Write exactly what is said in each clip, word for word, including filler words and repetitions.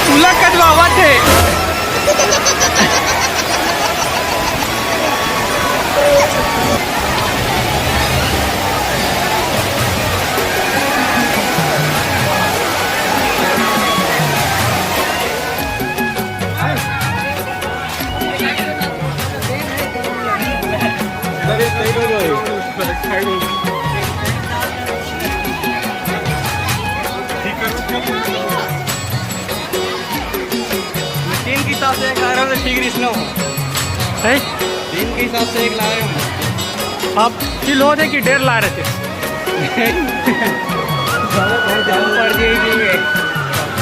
तुला कटवावत हे। तीन के हिसाब से एक ला रहे हो तो ठीक रिश्नो। है? तीन के हिसाब से एक ला रहे हो। आप फील हो थे कि डेढ़ ला रहे थे? बहुत, बहुत ज्यादा पड़ गई थी ये।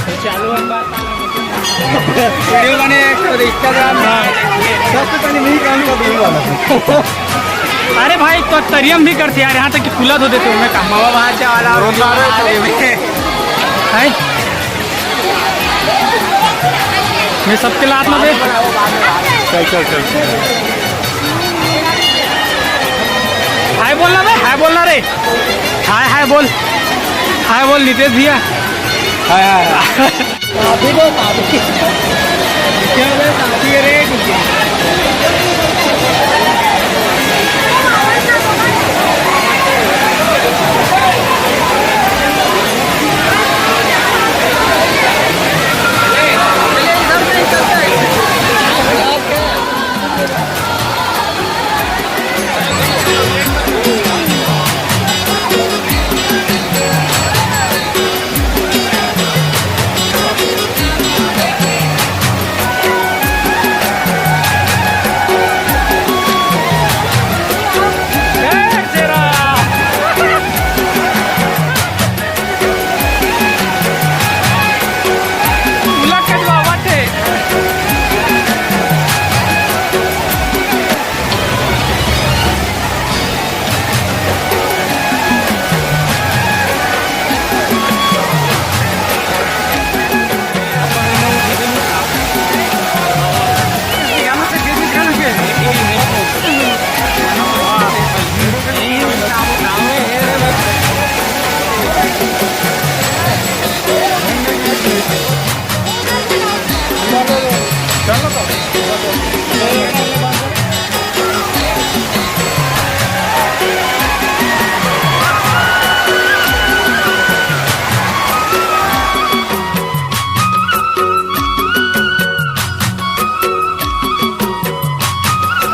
तो चालू हम बात वीडियो बने एक तो Instagram में। सबसे पहले मैं ही काम कर दूंगा। अरे भाई, तो तरियम भी करते यार, यहाँ तक कि खुला धो देते हो, मैं कहा। मामा बाचा वाला और रोता रहे तो। है? मैं सबके लात ना दे। चल, चल, चल। हाय बोलना बे, हाय बोलना रे। हाय, हाय बोल। हाय बोल नितेश भैया। हाय, हाय, हाय। काफी को काफी। क्या बे, काफी है रे।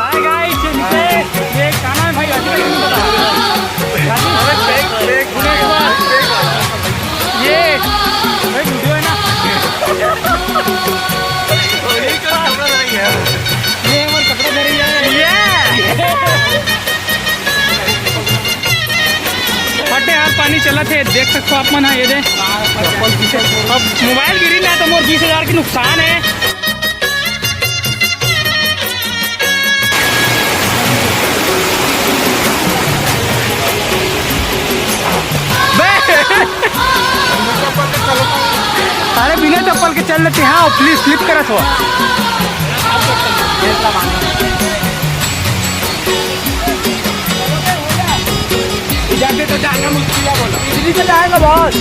हाय गाइस, ये क्या नाम है भाई? अभी तक नहीं पता। अबे फेंक, फेंक, फेंक। ये, ये वीडियो है ना? ये हमारे कपड़ा धर रही है। ये। फटे हाथ पानी चलत हे, देख सकथो आप मन ह, ये दे। अब मोबाइल गिरी ना तो मोर बीस हजार के नुकसान हे। बे! अरे बिना चप्पल के चल लेते हैं, प्लीज स्लिप करत हो। इधर से तो जाना मुश्किल है, बोलो। बिजली से जाएगा बहुत।